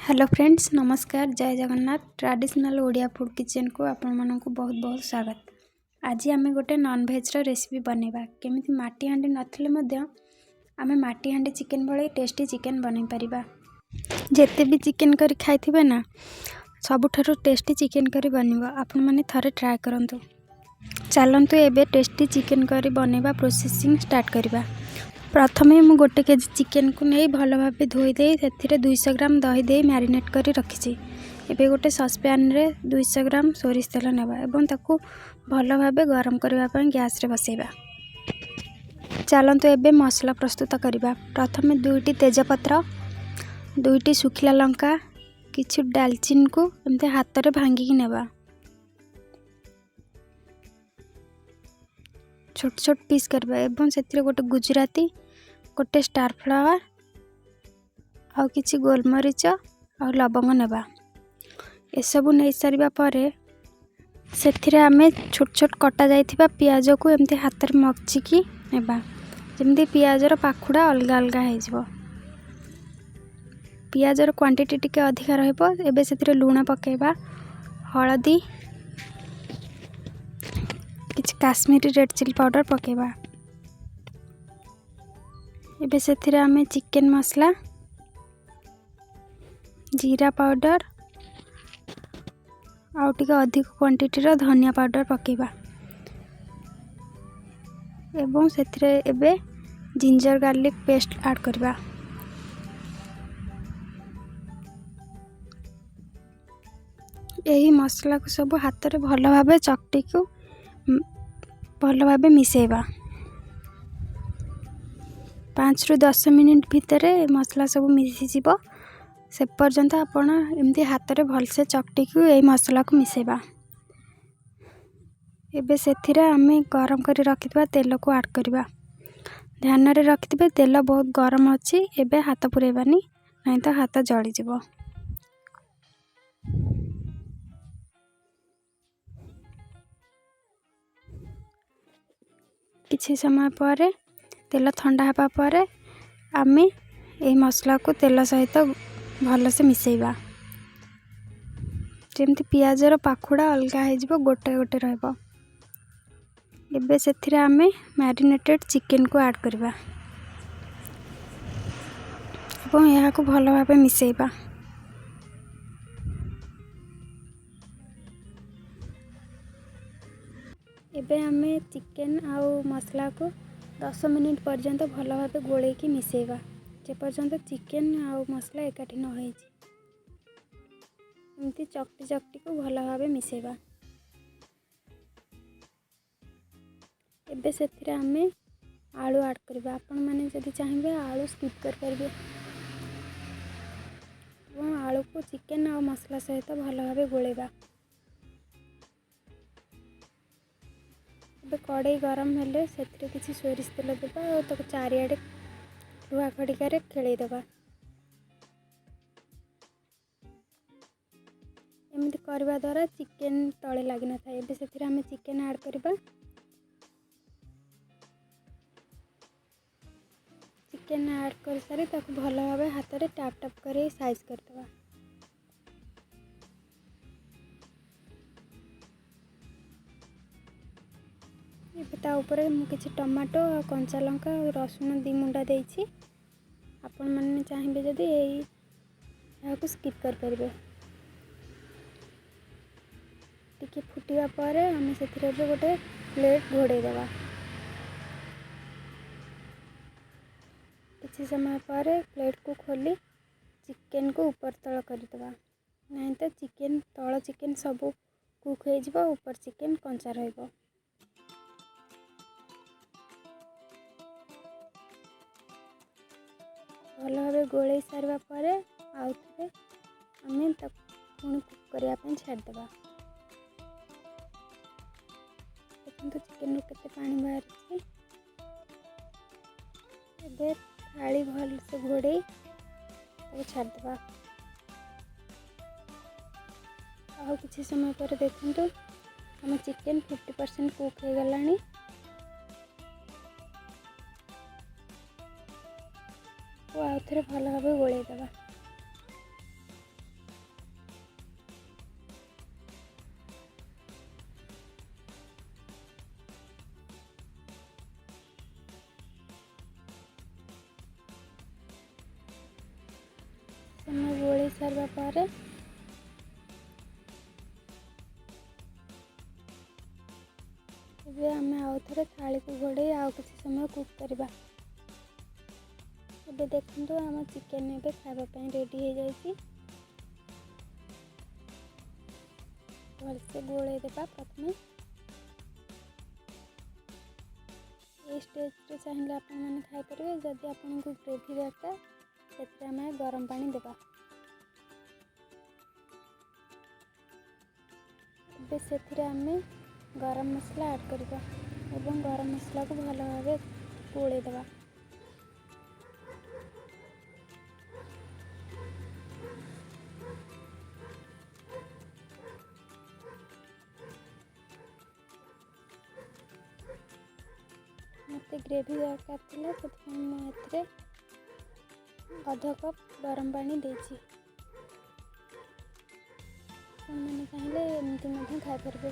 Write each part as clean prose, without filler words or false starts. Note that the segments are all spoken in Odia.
ହ୍ୟାଲୋ ଫ୍ରେଣ୍ଡସ୍, ନମସ୍କାର, ଜୟ ଜଗନ୍ନାଥ। ଟ୍ରାଡ଼ିସନାଲ୍ ଓଡ଼ିଆ ଫୁଡ଼୍ କିଚେନ୍କୁ ଆପଣମାନଙ୍କୁ ବହୁତ ବହୁତ ସ୍ୱାଗତ। ଆଜି ଆମେ ଗୋଟେ ନନ୍ଭେଜ୍ର ରେସିପି ବନେଇବା, କେମିତି ମାଟି ହାଣ୍ଡି ନଥିଲେ ମଧ୍ୟ ଆମେ ମାଟି ହାଣ୍ଡି ଚିକେନ୍ ଭଳି ଟେଷ୍ଟି ଚିକେନ୍ ବନେଇ ପାରିବା। ଯେତେ ବି ଚିକେନ୍ କରି ଖାଇଥିବେ ନା, ସବୁଠାରୁ ଟେଷ୍ଟି ଚିକେନ୍ କରି ବନିବ। ଆପଣମାନେ ଥରେ ଟ୍ରାଏ କରନ୍ତୁ। ଚାଲନ୍ତୁ, ଏବେ ଟେଷ୍ଟି ଚିକେନ୍ କରି ବନେଇବା ପ୍ରୋସେସିଂ ଷ୍ଟାର୍ଟ କରିବା। ପ୍ରଥମେ ମୁଁ 1 କେଜି ଚିକେନ୍କୁ ନେଇ ଭଲ ଭାବେ ଧୋଇ ଦେଇ ସେଥିରେ 200 ଗ୍ରାମ ଦହି ଦେଇ ମ୍ୟାରିନେଟ୍ କରି ରଖିଛି। ଏବେ ଗୋଟେ ସସ୍ପ୍ୟାନ୍ରେ 200 ଗ୍ରାମ ସୋରିଷ ତେଲ ନେବା ଏବଂ ତାକୁ ଭଲ ଭାବେ ଗରମ କରିବା ପାଇଁ ଗ୍ୟାସ୍ରେ ବସାଇବା। ଚାଲନ୍ତୁ, ଏବେ ମସଲା ପ୍ରସ୍ତୁତ କରିବା। ପ୍ରଥମେ ଦୁଇଟି ତେଜପତ୍ର, ଦୁଇଟି ଶୁଖିଲା ଲଙ୍କା, କିଛି ଡାଲଚିନିକୁ ଏମିତି ହାତରେ ଭାଙ୍ଗିକି ନେବା। ଛୋଟ ଛୋଟ ପିସ୍ କରିବା ଏବଂ ସେଥିରେ ଗୋଟେ ଗୁଜୁରାତି, ଗୋଟେ ଷ୍ଟାର୍ ଫ୍ଲାୱାର୍ ଆଉ କିଛି ଗୋଲମରିଚ ଆଉ ଲବଙ୍ଗ ନେବା। ଏସବୁ ନେଇସାରିବା ପରେ ସେଥିରେ ଆମେ ଛୋଟ ଛୋଟ କଟା ଯାଇଥିବା ପିଆଜକୁ ଏମିତି ହାତରେ ମଚିକି ନେବା, ଯେମିତି ପିଆଜର ପାଖୁଡ଼ା ଅଲଗା ଅଲଗା ହେଇଯିବ। ପିଆଜର କ୍ୱାଣ୍ଟିଟି ଟିକେ ଅଧିକା ରହିବ। ଏବେ ସେଥିରେ ଲୁଣ ପକାଇବା, ହଳଦୀ, କିଛି କାଶ୍ମୀରୀ ରେଡ଼୍ ଚିଲି ପାଉଡ଼ର ପକାଇବା। ଏବେ ସେଥିରେ ଆମେ ଚିକେନ୍ ମସଲା, ଜିରା ପାଉଡ଼ର ଆଉ ଟିକେ ଅଧିକ କ୍ୱାଣ୍ଟିଟିର ଧନିଆ ପାଉଡ଼ର ପକାଇବା ଏବଂ ସେଥିରେ ଏବେ ଜିଞ୍ଜର ଗାର୍ଲିକ୍ ପେଷ୍ଟ ଆଡ଼୍ କରିବା। ଏହି ମସଲାକୁ ସବୁ ହାତରେ ଭଲ ଭାବେ ଚକଟିକୁ ଭଲ ଭାବେ ମିଶାଇବା। 5ରୁ 10 ମିନିଟ୍ ଭିତରେ ମସଲା ସବୁ ମିଶିଯିବ। ସେ ପର୍ଯ୍ୟନ୍ତ ଆପଣ ଏମିତି ହାତରେ ଭଲସେ ଚକଟିକୁ ଏଇ ମସଲାକୁ ମିଶାଇବା। ଏବେ ସେଥିରେ ଆମେ ଗରମ କରି ରଖିଥିବା ତେଲକୁ ଆଡ଼୍ କରିବା। ଧ୍ୟାନରେ ରଖିଥିବେ, ତେଲ ବହୁତ ଗରମ ଅଛି, ଏବେ ହାତ ପୁରାଇବାନି, ନାହିଁ ତ ହାତ ଜଳିଯିବ। କିଛି ସମୟ ପରେ, ତେଲ ଥଣ୍ଡା ହେବା ପରେ ଆମେ ଏହି ମସଲାକୁ ତେଲ ସହିତ ଭଲସେ ମିଶାଇବା, ଯେମିତି ପିଆଜର ପାଖୁଡ଼ା ଅଲଗା ହେଇଯିବ, ଗୋଟେ ଗୋଟେ ରହିବ। ଏବେ ସେଥିରେ ଆମେ ମ୍ୟାରିନେଟେଡ଼୍ ଚିକେନକୁ ଆଡ଼୍ କରିବା ଏବଂ ଏହାକୁ ଭଲ ଭାବେ ମିଶାଇବା। ଏବେ ଆମେ ଚିକେନ୍ ଆଉ ମସଲାକୁ 10 ମିନିଟ୍ ପର୍ଯ୍ୟନ୍ତ ଭଲ ଭାବେ ଗୋଳେଇକି ମିଶାଇବା, ଯେପର୍ଯ୍ୟନ୍ତ ଚିକେନ୍ ଆଉ ମସଲା ଏକାଠି ନ ହେଇଛି। ଏମିତି ଚକଟି ଚକଟିକୁ ଭଲ ଭାବେ ମିଶାଇବା। ଏବେ ସେଥିରେ ଆମେ ଆଳୁ ଆଡ଼୍ କରିବା। ଆପଣମାନେ ଯଦି ଚାହିଁବେ, ଆଳୁ ସ୍କିପ୍ କରିପାରିବେ ଏବଂ ଆଳୁକୁ ଚିକେନ୍ ଆଉ ମସଲା ସହିତ ଭଲ ଭାବେ ଗୋଳେଇବା। ଏବେ କଡ଼େଇ ଗରମ ହେଲେ ସେଥିରେ କିଛି ସୋରିଷ ତେଲ ଦେବା ଆଉ ତାକୁ ଚାରିଆଡ଼େ ଲୁହା ଖଡ଼ିକାରେ ଖେଳେଇ ଦେବା। ଏମିତି କରିବା ଦ୍ୱାରା ଚିକେନ୍ ତଳେ ଲାଗିନଥାଏ। ଏବେ ସେଥିରେ ଆମେ ଚିକେନ୍ ଆଡ଼୍ କରିବା। ଚିକେନ୍ ଆଡ଼୍ କରିସାରି ତାକୁ ଭଲ ଭାବେ ହାତରେ ଟ୍ୟାପ୍ ଟ୍ୟାପ୍ କରି ସାଇଜ୍ କରିଦେବା। ଏବେ ତା ଉପରେ ମୁଁ କିଛି ଟମାଟୋ ଆଉ କଞ୍ଚା ଲଙ୍କା ଆଉ ରସୁଣ ଦୁଇ ମୁଣ୍ଡା ଦେଇଛି। ଆପଣମାନେ ଚାହିଁବେ ଯଦି, ଏହାକୁ ସ୍କିପ୍ କରିପାରିବେ। ଟିକେ ଫୁଟିବା ପରେ ଆମେ ସେଥିରେ ଏବେ ଗୋଟେ ପ୍ଲେଟ୍ ଘୋଡ଼େଇ ଦେବା। କିଛି ସମୟ ପରେ ପ୍ଲେଟ୍କୁ ଖୋଲି ଚିକେନ୍କୁ ଉପର ତଳ କରିଦେବା, ନାହିଁ ତ ଚିକେନ୍ ତଳ ଚିକେନ୍ ସବୁ କୁକ୍ ହେଇଯିବ, ଉପର ଚିକେନ୍ କଞ୍ଚା ରହିବ। ଭଲ ଭାବେ ଗୋଳେଇ ସାରିବା ପରେ ଆଉ ଥରେ ଆମେ ତାକୁ ପୁଣି କୁକ୍ କରିବା ପାଇଁ ଛାଡ଼ିଦେବା। ଦେଖନ୍ତୁ, ଚିକେନରୁ କେତେ ପାଣି ବାହାରିଛି। ଏବେ ଥାଳି ଭଲସେ ଘୋଡ଼େଇ ତାକୁ ଛାଡ଼ିଦେବା। ଆଉ କିଛି ସମୟ ପରେ ଦେଖନ୍ତୁ, ଆମ ଚିକେନ୍ 50% କୁକ୍ ହେଇଗଲାଣି। ଆଉ ଥରେ ଭଲ ଭାବେ ଗୋଳେଇ ଦେବା। ସମୟ ଗୋଳେଇ ସାରିବା ପରେ ଏବେ ଆମେ ଆଉ ଥରେ ଥାଳିକୁ ଘୋଡ଼େଇ ଆଉ କିଛି ସମୟ କୁକ୍ କରିବା। ଏବେ ଦେଖନ୍ତୁ, ଆମ ଚିକେନ୍ ଏବେ ଖାଇବା ପାଇଁ ରେଡ଼ି ହେଇଯାଇଛି। ଭଲସେ ଗୋଳେଇ ଦେବା ପ୍ରଥମେ। ଏଇ ଷ୍ଟେଜ୍ରେ ଚାହିଁଲେ ଆପଣମାନେ ଖାଇପାରିବେ। ଯଦି ଆପଣଙ୍କୁ ଗ୍ରେଭି ଦରକାର, ସେଥିରେ ଆମେ ଗରମ ପାଣି ଦେବା। ଏବେ ସେଥିରେ ଆମେ ଗରମ ମସଲା ଆଡ଼୍ କରିବା ଏବଂ ଗରମ ମସଲାକୁ ଭଲ ଭାବେ ଗୋଳେଇ ଦେବା। ମୋତେ ଗ୍ରେଭି ଦରକାର ଥିଲା, ସେଥିପାଇଁ ମୁଁ ଏଥିରେ ଅଧ କପ୍ ଗରମ ପାଣି ଦେଇଛି। ଆପଣମାନେ ଚାହିଁଲେ ଏମିତି ମଧ୍ୟ ଖାଇପାରିବେ।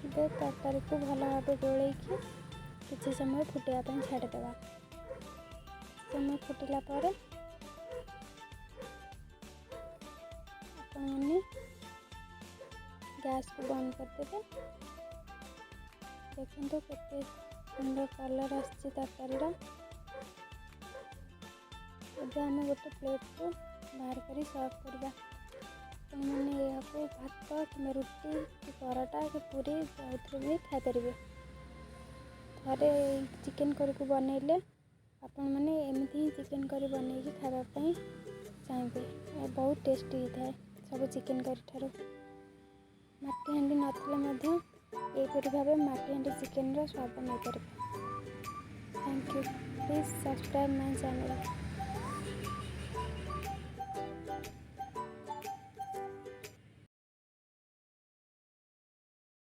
ଏବେ ତରକାରୀକୁ ଭଲ ଭାବେ ଗୋଳେଇକି କିଛି ସମୟ ଫୁଟିବା ପାଇଁ ଛାଡ଼ିଦେବା। ସମୟ ଫୁଟିଲା ପରେ ଆପଣମାନେ ଗ୍ୟାସ୍କୁ ବନ୍ଦ କରିଦେବେ। ଦେଖନ୍ତୁ, କେତେ ସୁନ୍ଦର କଲର୍ ଆସିଛି ତରକାରୀର। ଏବେ ଆମେ ଗୋଟେ ପ୍ଲେଟ୍କୁ ବାହାର କରି ସର୍ଭ କରିବା। ଆପଣମାନେ ଏହାକୁ ଭାତ କିମ୍ବା ରୁଟି କି ପରଟା କି ପୁରୀ, ଯେଉଁଥିରେ ବି ଖାଇପାରିବେ। ଥରେ ଚିକେନ୍ କରିକୁ ବନେଇଲେ ଆପଣମାନେ ଏମିତି ହିଁ ଚିକେନ୍ କରି ବନେଇକି ଖାଇବା ପାଇଁ ଚାହିଁବେ। ବହୁତ ଟେଷ୍ଟି ହେଇଥାଏ ସବୁ ଚିକେନ୍ କରି ଠାରୁ। ମାଟି ହାଣ୍ଡି ନଥିଲେ ମଧ୍ୟ ଏହିପରି ଭାବେ ମାଟି ହାଣ୍ଡି ଚିକେନ୍ର ସ୍ୱାଦ ନେଇପାରିବେ। Thank you. Please subscribe my channel.